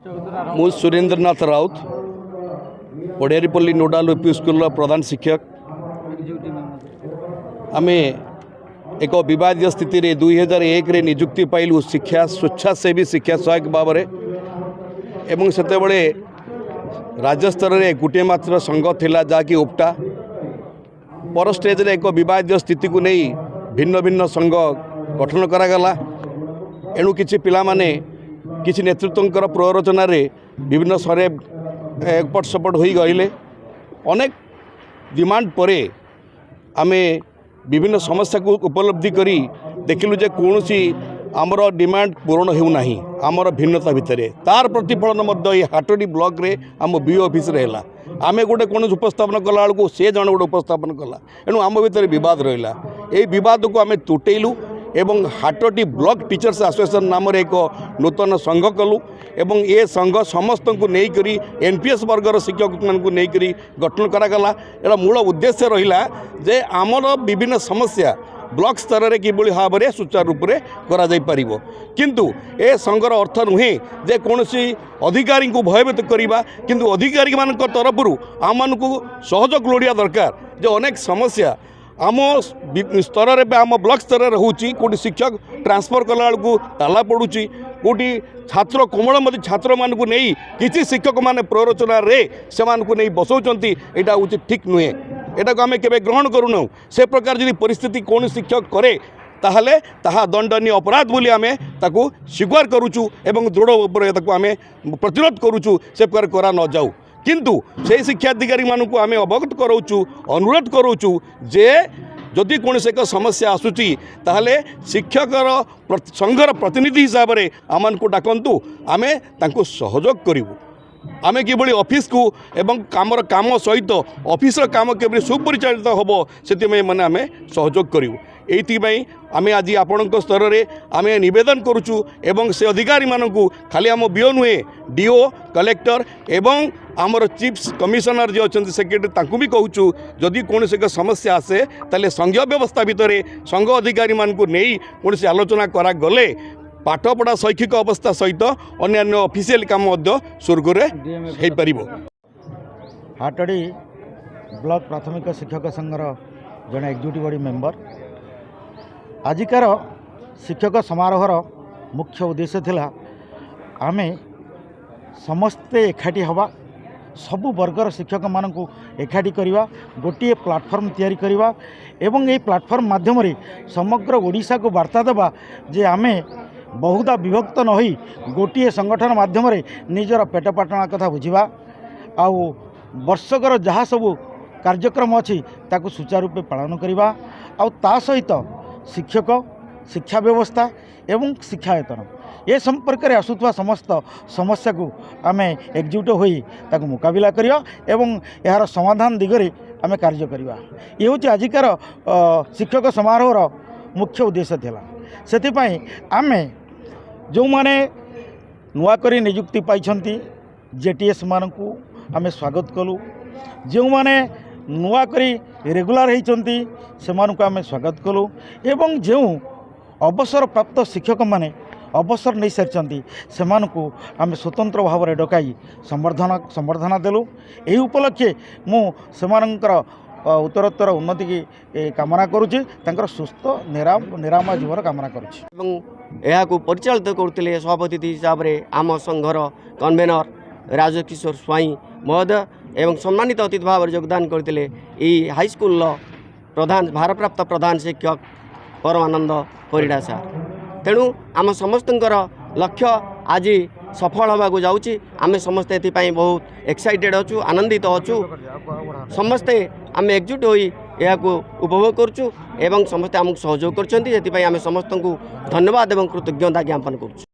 ମୁଁ Surendranath Raut, ପଡ଼ିଆରୀପଲ୍ଲୀ nodal UP ସ୍କୁଲର ପ୍ରଧାନ ଶିକ୍ଷକ। ଆମେ ଏକ ବିବାଦୀୟ ସ୍ଥିତିରେ 2001ରେ ନିଯୁକ୍ତି ପାଇଲୁ ଶିକ୍ଷା ସ୍ୱେଚ୍ଛାସେବୀ ଶିକ୍ଷା ସହାୟକ ଭାବରେ ଏବଂ ସେତେବେଳେ ରାଜ୍ୟସ୍ତରରେ ଗୋଟିଏ ମାତ୍ର ସଂଘ ଥିଲା, ଯାହାକି ଓପ୍ଟା। ପର ଷ୍ଟେଜ୍ରେ ଏକ ବିବାଦୀୟ ସ୍ଥିତିକୁ ନେଇ ଭିନ୍ନ ଭିନ୍ନ ସଂଘ ଗଠନ କରାଗଲା। ଏଣୁ କିଛି ପିଲାମାନେ କିଛି ନେତୃତ୍ୱଙ୍କର ପ୍ରରୋଚନାରେ ବିଭିନ୍ନ ସ୍ତରରେ ଏପଟ ସେପଟ ହୋଇ ଗଲେ। ଅନେକ ଡିମାଣ୍ଡ ପରେ ଆମେ ବିଭିନ୍ନ ସମସ୍ୟାକୁ ଉପଲବ୍ଧି କରି ଦେଖିଲୁ ଯେ କୌଣସି ଆମର ଡିମାଣ୍ଡ ପୂରଣ ହେଉନାହିଁ ଆମର ଭିନ୍ନତା ଭିତରେ। ତାର ପ୍ରତିଫଳନ ମଧ୍ୟ ଏଇ ହାଟଡି ବ୍ଲକରେ ଆମ ବିଓ ଅଫିସରେ ହେଲା। ଆମେ ଗୋଟେ କୌଣସି ଉପସ୍ଥାପନ କଲାବେଳକୁ ସେ ଜଣେ ଗୋଟେ ଉପସ୍ଥାପନ କଲା, ଏଣୁ ଆମ ଭିତରେ ବିବାଦ ରହିଲା। ଏଇ ବିବାଦକୁ ଆମେ ତୁଟେଇଲୁ ଏବଂ ହାଟଡି ବ୍ଲକ ଟିଚର୍ସ ଆସୋସିଏସନ୍ ନାମରେ ଏକ ନୂତନ ସଂଘ କଲୁ ଏବଂ ଏ ସଂଘ ସମସ୍ତଙ୍କୁ ନେଇକରି ଏନ୍ ପି ଏସ୍ ବର୍ଗର ଶିକ୍ଷକମାନଙ୍କୁ ନେଇକରି ଗଠନ କରାଗଲା। ଏହାର ମୂଳ ଉଦ୍ଦେଶ୍ୟ ରହିଲା ଯେ ଆମର ବିଭିନ୍ନ ସମସ୍ୟା ବ୍ଲକ ସ୍ତରରେ କିଭଳି ଭାବରେ ସୁଚାରୁ ରୂପରେ କରାଯାଇପାରିବ। କିନ୍ତୁ ଏ ସଂଘର ଅର୍ଥ ନୁହେଁ ଯେ କୌଣସି ଅଧିକାରୀଙ୍କୁ ଭୟଭୀତ କରିବା, କିନ୍ତୁ ଅଧିକାରୀମାନଙ୍କ ତରଫରୁ ଆମମାନଙ୍କୁ ସହଯୋଗ ଲୋଡ଼ିବା ଦରକାର ଯେ ଅନେକ ସମସ୍ୟା ଆମ ସ୍ତରରେ ବା ଆମ ବ୍ଲକ ସ୍ତରରେ ହେଉଛି। କେଉଁଠି ଶିକ୍ଷକ ଟ୍ରାନ୍ସଫର୍ କଲାବେଳକୁ ତାଲା ପଡ଼ୁଛି, କେଉଁଠି ଛାତ୍ର କୋମଳମତି ଛାତ୍ରମାନଙ୍କୁ ନେଇ କିଛି ଶିକ୍ଷକମାନେ ପ୍ରରୋଚନାରେ ସେମାନଙ୍କୁ ନେଇ ବସାଉଛନ୍ତି। ଏଇଟା ହେଉଛି ଠିକ୍ ନୁହେଁ, ଏଟାକୁ ଆମେ କେବେ ଗ୍ରହଣ କରୁନାହୁଁ। ସେ ପ୍ରକାର ଯଦି ପରିସ୍ଥିତି କୌଣସି ଶିକ୍ଷକ କରେ, ତାହେଲେ ତାହା ଦଣ୍ଡନୀୟ ଅପରାଧ ବୋଲି ଆମେ ତାକୁ ସ୍ୱୀକାର କରୁଛୁ ଏବଂ ଦୃଢ଼ ଉପରେ ତାକୁ ଆମେ ପ୍ରତିରୋଧ କରୁଛୁ, ସେ ପ୍ରକାର କରା ନଯାଉ। କିନ୍ତୁ ସେଇ ଶିକ୍ଷାଧିକାରୀମାନଙ୍କୁ ଆମେ ଅବଗତ କରାଉଛୁ, ଅନୁରୋଧ କରାଉଛୁ ଯେ ଯଦି କୌଣସି ଏକ ସମସ୍ୟା ଆସୁଛି, ତାହେଲେ ଶିକ୍ଷକର ସଂଘର ପ୍ରତିନିଧି ହିସାବରେ ଆମମାନଙ୍କୁ ଡାକନ୍ତୁ, ଆମେ ତାଙ୍କୁ ସହଯୋଗ କରିବୁ। ଆମେ କିଭଳି ଅଫିସକୁ ଏବଂ କାମର କାମ ସହିତ ଅଫିସର କାମ କିଭଳି ସୁପରିଚାଳିତ ହେବ, ସେଥିପାଇଁ ମାନେ ଆମେ ସହଯୋଗ କରିବୁ। ଏଇଥିପାଇଁ ଆମେ ଆଜି ଆପଣଙ୍କ ସ୍ତରରେ ଆମେ ନିବେଦନ କରୁଛୁ ଏବଂ ସେ ଅଧିକାରୀମାନଙ୍କୁ, ଖାଲି ଆମ ବିଓ ନୁହେଁ, ଡିଓ, କଲେକ୍ଟର ଏବଂ ଆମର ଚିଫ୍ କମିଶନର ଯିଏ ଅଛନ୍ତି, ସେକ୍ରେଟାରୀ, ତାଙ୍କୁ ବି କହୁଛୁ, ଯଦି କୌଣସି ଏକ ସମସ୍ୟା ଆସେ, ତାହେଲେ ସଂଘୀୟ ବ୍ୟବସ୍ଥା ଭିତରେ ସଂଘ ଅଧିକାରୀମାନଙ୍କୁ ନେଇ କୌଣସି ଆଲୋଚନା କରାଗଲେ ପାଠପଢ଼ା ଶୈକ୍ଷିକ ଅବସ୍ଥା ସହିତ ଅନ୍ୟାନ୍ୟ ଅଫିସିଆଲ କାମ ମଧ୍ୟ ସୁରୁଖୁରୁରେ ହେଇପାରିବ। ହାଟଡ଼ି ବ୍ଲକ ପ୍ରାଥମିକ ଶିକ୍ଷକ ସଂଘର ଜଣେ ଏକ୍ଜିକ୍ୟୁଟିଭ୍ ବଡ଼ି ମେମ୍ବର। ଆଜିକାର ଶିକ୍ଷକ ସମାରୋହର ମୁଖ୍ୟ ଉଦ୍ଦେଶ୍ୟ ଥିଲା ଆମେ ସମସ୍ତେ ଏକାଠି ହେବା, ସବୁ ବର୍ଗର ଶିକ୍ଷକମାନଙ୍କୁ ଏକାଠି କରିବା, ଗୋଟିଏ ପ୍ଲାଟଫର୍ମ ତିଆରି କରିବା ଏବଂ ଏହି ପ୍ଲାଟଫର୍ମ ମାଧ୍ୟମରେ ସମଗ୍ର ଓଡ଼ିଶାକୁ ବାର୍ତ୍ତା ଦେବା ଯେ ଆମେ ବହୁଧା ବିଭକ୍ତ ନ ହୋଇ ଗୋଟିଏ ସଂଗଠନ ମାଧ୍ୟମରେ ନିଜର ପେଟ ପାଟଣା କଥା ବୁଝିବା ଆଉ ବର୍ଷକର ଯାହା ସବୁ କାର୍ଯ୍ୟକ୍ରମ ଅଛି, ତାକୁ ସୁଚାରୁ ରୂପେ ପାଳନ କରିବା ଆଉ ତା ସହିତ ଶିକ୍ଷକ, ଶିକ୍ଷା ବ୍ୟବସ୍ଥା ଏବଂ ଶିକ୍ଷାୟତନ ଏ ସମ୍ପର୍କରେ ଆସୁଥିବା ସମସ୍ତ ସମସ୍ୟାକୁ ଆମେ ଏକଜୁଟ ହୋଇ ତାକୁ ମୁକାବିଲା କରିବା ଏବଂ ଏହାର ସମାଧାନ ଦିଗରେ ଆମେ କାର୍ଯ୍ୟ କରିବା। ଏ ହେଉଛି ଆଜିକାର ଶିକ୍ଷକ ସମାରୋହର ମୁଖ୍ୟ ଉଦ୍ଦେଶ୍ୟ ଥିଲା। ସେଥିପାଇଁ ଆମେ ଯେଉଁମାନେ ନୂଆ କରି ନିଯୁକ୍ତି ପାଇଛନ୍ତି, ଜେଟିଏସ୍ମାନଙ୍କୁ ଆମେ ସ୍ୱାଗତ କଲୁ। ଯେଉଁମାନେ ନୂଆ କରି ରେଗୁଲାର ହେଇଛନ୍ତି, ସେମାନଙ୍କୁ ଆମେ ସ୍ୱାଗତ କଲୁ ଏବଂ ଯେଉଁ ଅବସରପ୍ରାପ୍ତ ଶିକ୍ଷକମାନେ ଅବସର ନେଇସାରିଛନ୍ତି, ସେମାନଙ୍କୁ ଆମେ ସ୍ୱତନ୍ତ୍ର ଭାବରେ ଡକାଇ ସମ୍ବର୍ଦ୍ଧନା ଦେଲୁ। ଏହି ଉପଲକ୍ଷେ ମୁଁ ସେମାନଙ୍କର ଉତ୍ତରୋତ୍ତର ଉନ୍ନତିକି କାମନା କରୁଛି, ତାଙ୍କର ସୁସ୍ଥ ନିରାମୟ ଜୀବନ କାମନା କରୁଛି। ଏବଂ ଏହାକୁ ପରିଚାଳିତ କରୁଥିଲେ ସଭାପତି ହିସାବରେ ଆମ ସଂଘର କନଭେନର ରାଜକିଶୋର ସ୍ୱାଇଁ ମହୋଦୟ ଏବଂ ସମ୍ମାନିତ ଅତିଥି ଭାବରେ ଯୋଗଦାନ କରିଥିଲେ ଏହି ହାଇସ୍କୁଲର ଭାରପ୍ରାପ୍ତ ପ୍ରଧାନ ଶିକ୍ଷକ ପରମାନନ୍ଦ ପରିଡ଼ା ସାର୍। ତେଣୁ ଆମ ସମସ୍ତଙ୍କର ଲକ୍ଷ୍ୟ ଆଜି ସଫଳ ହେବାକୁ ଯାଉଛି। ଆମେ ସମସ୍ତେ ଏଥିପାଇଁ ବହୁତ ଏକ୍ସାଇଟେଡ଼ ଅଛୁ, ଆନନ୍ଦିତ ଅଛୁ। ସମସ୍ତେ ଆମେ ଏକଜୁଟ ହୋଇ ଏହାକୁ ଉପଭୋଗ କରୁଛୁ ଏବଂ ସମସ୍ତେ ଆମକୁ ସହଯୋଗ କରୁଛନ୍ତି। ସେଥିପାଇଁ ଆମେ ସମସ୍ତଙ୍କୁ ଧନ୍ୟବାଦ ଏବଂ କୃତଜ୍ଞତା ଜ୍ଞାପନ କରୁଛୁ।